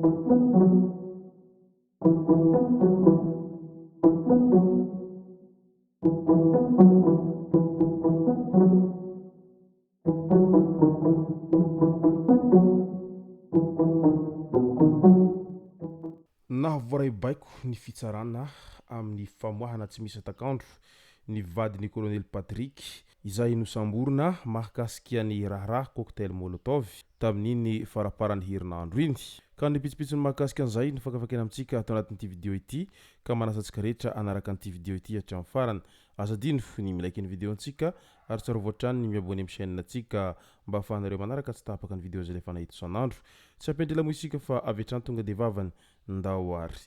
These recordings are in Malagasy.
Nahavoaray baiko ny fitsarana amin'ny famoahana tsy misy hatak'andro ny vadin'ny kolonely Patrick izay nosamborina mahakasika ny raharaha cocktail molotov tamin'iny faramparan'ny herinandro iny. Ka ny pitsopitsony mahakasika an'izay no fakafakaina amintsika ato anatin'ity video ity ka manasa antsika rehetra hanaraka an'ity video ity hatramin'ny farany. Aza adino ny mi-like ny video antsika ary tsarovy hatrany ny mi-abonner amin'ny chaîne antsika mba ahafahanareo manaraka tsy tapaka ny video izay alefanay eto isan'andro. Tsy ampiandrila moa isika fa avy hatrany tonga dia vavany. Ndao ary.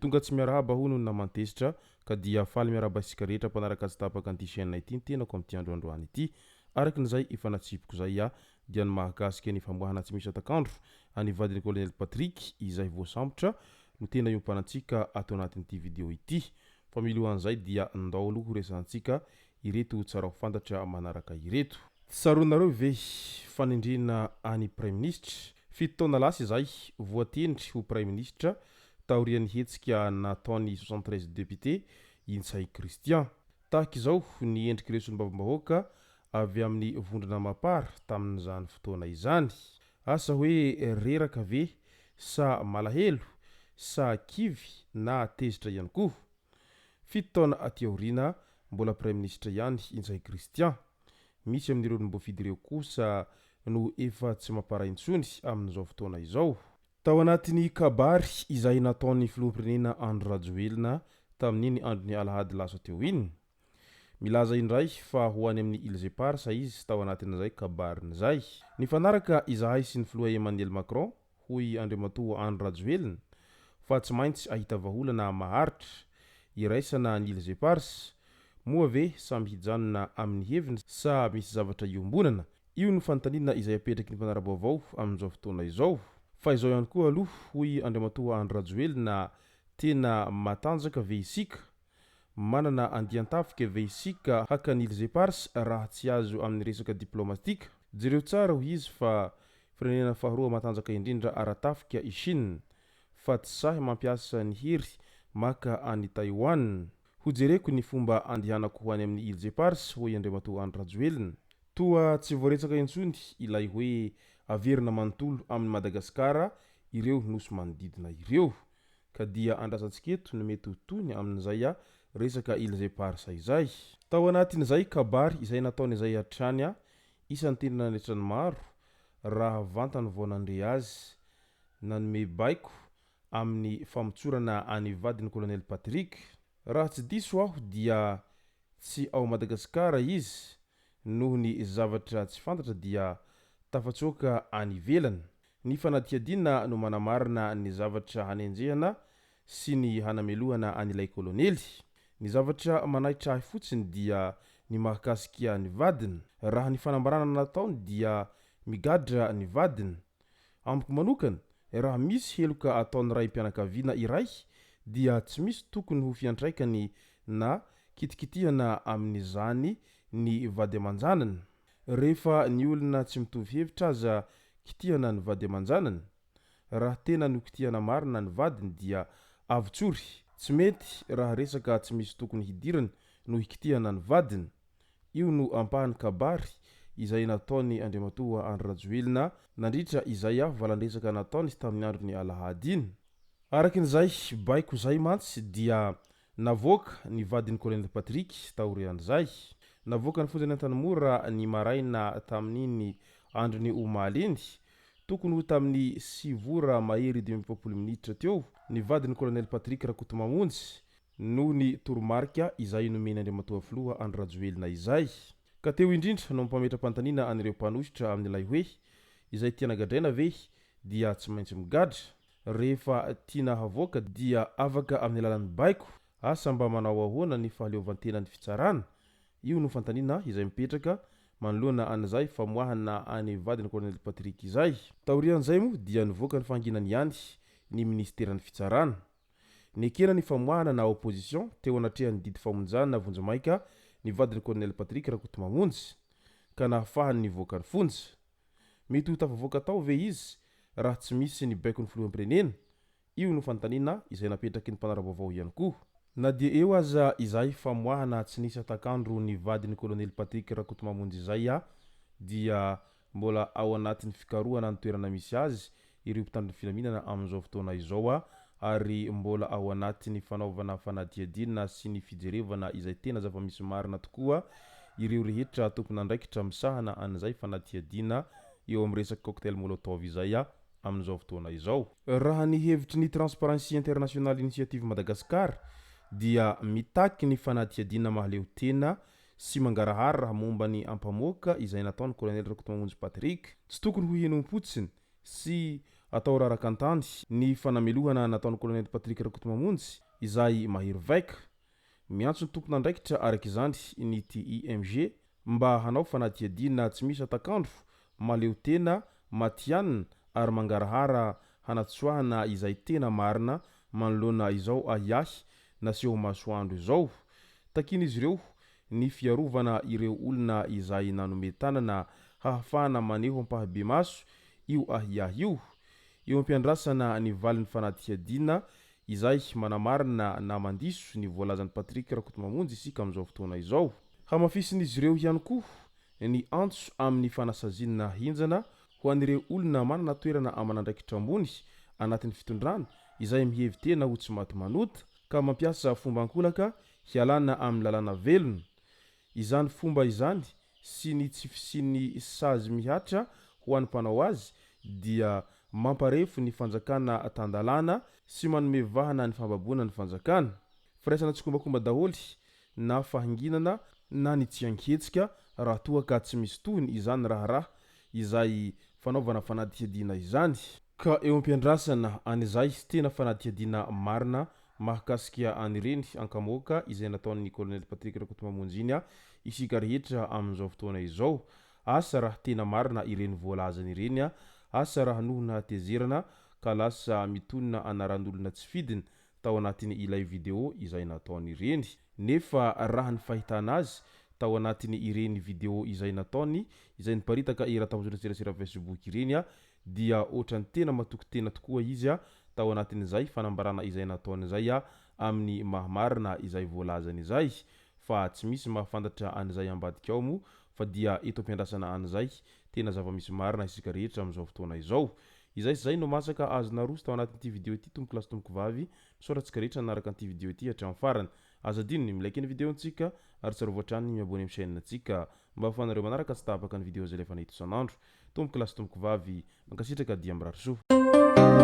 Tonga tsy miarahaba hono ny naman-tezitra ka dia faly miarahaba antsika rehetra mpanaraka tsy tapaka an'ity chaîne ity ny tenako amin'ity andro androany ity. Araka ny izay efa natsipiko izay aho dia ny mahakasika ny famoahana tsy misy hatak'andro an'i vadin'i Colonel Patrick izay voasambotra no tena iompanantsika ato anatin'ity video ity. Fa milohan'izay dia ndao aloha horesahantsika ireto tsara ho fantatra manaraka ireto. Tsaroanareo ve fanendrena an'i Praiminisitra? Fito taona lasa izay, voatendry ho Praiminisitra taorian'ny hetsika nataon'ny 73 députés i Ntsay Christian. Tahaka izao ny endrik'ireo solombavambahoaka avy amin'ny vondrona Mapar tamin'izany fotoana izany. Asa hoe reraka ve sa malahelo sa kivy na tezitra ihany koa. Fito taona aty aoriana, mbola praiminisitra ihany i Ntsay Christian. Misy amin'ireo olom-boafidy ireo kosa no efa tsy Mapar intsony amin'izao fotoana izao. Tao anatin'ny kabary izay nataon'ny filoham-pirenena Andry Rajoelina tamin'iny andron'ny alahady lasa teo iny. Milaza indray fa ho any amin'ny Îles Éparses izy tao anatin'izay kabariny izay. Nifanaraka izahay sy ny filoha Emmanuel Macron, hoy Andriamatoa Andry Rajoelina, fa tsy maintsy ahita vahaolana maharitra iraisana ny Îles Éparses. Moa ve samy hijanona amin'ny heviny sa misy zavatra iombonana? Io no fanontaniana izay apetraky ny mpanara-baovao amin'izao fotoana izao. Fa izao ihany koa aloha, hoy Andriamatoa Andry Rajoelina, tena matanjaka ve isika? Manana andian-tafika ve isika haka ny Îles Éparses raha tsy azo amin'ny resaka diplaomatika? Jereo tsara hoy izy fa firenena faharoa matanjaka indrindra ara-tafika i Chine, fa tsy sahy mampiasa ny hery maka an'i Taïwan. Hojereko ny fomba andehanako ho any amin'ny Îles Éparses, hoy Andriamatoa Andry Rajoelina. Toa tsy voaretsaka intsony ilay hoe averina manontolo amin'i Madagasikara ireo nosy manodidina ireo. Ka dia andrasantsika eto ny mety ho tohiny amin'izay resaka Îles Éparses izay. Tao anatin'izay kabary izay nataony izay hatrany isan'ny tena nanaitra ny maro raha vantany vao nandre azy nanome baiko amin'ny famotsorana an'i vadin'i Colonel Patrick. Raha tsy diso aho dia tsy ao Madagasikara izy noho ny zavatra tsy fantatra dia tafatsoaka any ivelany. Ny fanadihadiana no manamarina ny zavatra hanenjehana sy ny hanamelohana an'ilay kolonely. Ny zavatra manaitra ahy fotsiny dia ny mahakasika ny vadiny. Raha ny fanambarana nataony dia migadra ny vadiny. Amiko manokana, raha misy heloka ataon'ny raim-pianakaviana iray dia tsy misy tokony ho fiantraikany na kitikitihana amin'izany ny vady aman-janany. Rehefa ny olona tsy mitovy hevitra aza kitihana ny vady aman-janany, raha tena nokitihana marina ny vadiny dia avotsory. Tsy mety raha resaka tsy misy tokony hidirany no hikitihana ny vadiny. Io no ampahan'ny kabary izay nataon'i Andriamatoa Andry Rajoelina nandritra izay valandresaka nataony tamin'ny andron'ny alahady iny. Araka izay baiko izay mantsy dia navoaka ny vadin'ny Colonel Patrick taorian'izay. Navoaka ny fonjan'i Antanimora ny maraina tamin'iny andron'ny omaly iny, tokony ho tamin'ny sivy ora mahery 45 minitra teo, ny vadin'ny Colonel Patrick Rakotomamonjy noho ny toromarika izay nomen' Andriamatoa Filoha Andry Rajoelina izay. Ka teo indrindra no mampametra-panontaniana an'ireo mpanohitra amin'ilay hoe izay tiana gadraina ve dia tsy maintsy migadra? Rehefa tiana havoaka dia afaka amin'ny alalan'ny baiko, asa mba manao ahoana ny fahaleovantenan'ny fitsarana? Io no fanontaniana izay mipetraka manoloana an'izay famoahana an'i vadin'i Colonel Patrick izay. Taorian'izay moa dia nivoaka ny fahanginany ihany ny minisiteran'ny fitsarana. Nekena ny famoahana na opposition teo anatrehan'ny didy famonjana vonjimaika ny vadin'ny Colonel Patrick Rakotomamonjy ka nahafahany nivoaka ny fonja. Mety ho tafavoaka tao ve izy raha tsy misy ny baikon'ny filoham-pirenena? Io no fanontaniana izay napetraky ny mpanara-baovao ihany koa. Na dia eo aza izay famoahana tsy nisy hatak'andro ny vadin'ny Kolonely Patrick Rakotomamonjy izay dia mbola ao anatin'ny fikarohana ny toerana misy azy ireo mpitandro ny filaminana amin'izao fotoana izao ary mbola ao anatin'ny fanaovana fanadihadiana sy ny fijerevana izay tena zava-misy marina tokoa ireo rehetra tompon'andraikitra misahana an'izay fanadihadiana eo amin'ny resaka cocktail molotov izay amin'izao fotoana izao. Raha ny hevitry ny Transparency International Initiative Madagascar dia mitaky ny fanadihadiana mahaleo tena sy mangarahara momba ny ampamoaka izay nataon'ny Kolonely Rakotomamonjy Patrick. Tsy tokony ho henoim-potsiny sy atao raraka an-tany ny fanamelohana nataon'ny Kolonely Patrick Rakotomamonjy izay mahery vaika. Miantso ny tompon'andraikitra araka izany ny TIMG mba hanao fanadihadiana tsy misy hatak'andro, mahaleo tena, matihanina ary mangarahara hanatsoahana izay tena marina manoloana izao ahiahy naseho masoandro izao. Takian'izy ireo ny fiarovana ireo olona izay nanome tanana hahafahana maneho ampahibemaso io ahiahy io. Eo am-piandrasana ny valin'ny fanadihadiana izay manamarina na mandiso ny voalazan'i Patrick Rakotomamonjy isika amin'izao fotoana izao. Hamafisin'izy ireo ihany koa ny antso amin'ny fanasaziana henjana ho an'ireo olona manana toerana aman'andraikitra ambony anatin'ny fitondrana izay mihevi-tena ho tsy maty manota ka mampiasa fomba ankolaka hialana amin'ny lalàna velona. Izany fomba izany sy ny tsy fisian'ny sazy mihatra ho an'ny mpanao azy dia mamparefo ny fanjakana tan-dalàna sy manome vahana ny fambaboana ny fanjakana. Firaisana tsikombakomba daholo na fahanginana na ny tsy an-kihetsika raha toa ka tsy misy tohiny izany raharaha izay fanaovana fanadihadiana izany. Ka eo am-piandrasana an'izay tena fanadihadiana marina mahakasika an'ireny ankamoaka izay nataon'ny Colonel Patrick Rakotomamonjy iny isika rehetra amin'izao fotoana izao. Asa raha tena marina ireny voalazany ireny, asa raha noho ny hatezerana ka lasa mitonona anaran'olona tsy fidiny tao anatin ilay video izay nataony ireny. Nefa raha ny fahitana azy tao anatin ireny video izay nataony izay niparitaka eran-tambajotran-tserasera Facebook ireny dia ohatran'ny tena matoky tena tokoa izy tao anatin'izay fanambarana izay nataony izay amin'ny maha marina izay voalazany izay fa tsy misy mahafantatra an'izay ambadika ao moa fa dia eto am-piandrasana an'izay tena zava-misy marina isika rehetra amin'izao fotoana izao. Izay sy izay no masaka azo naroso tao anatin'ity video ity tompoko lahy sy tompoko vavy, misaotra antsika rehetra nanaraka an'ity video ity hatramin'ny farany. Aza adino ny mi-like ny video-ntsika ary tsarovy hatrany ny mi-abonner amin'ny chaîne-ntsika mba ahafahanareo manaraka tsy tapaka ny video izay alefanay eto isan'andro. Tompoko lahy sy tompoko vavy, mankasitraka dia mirary soa.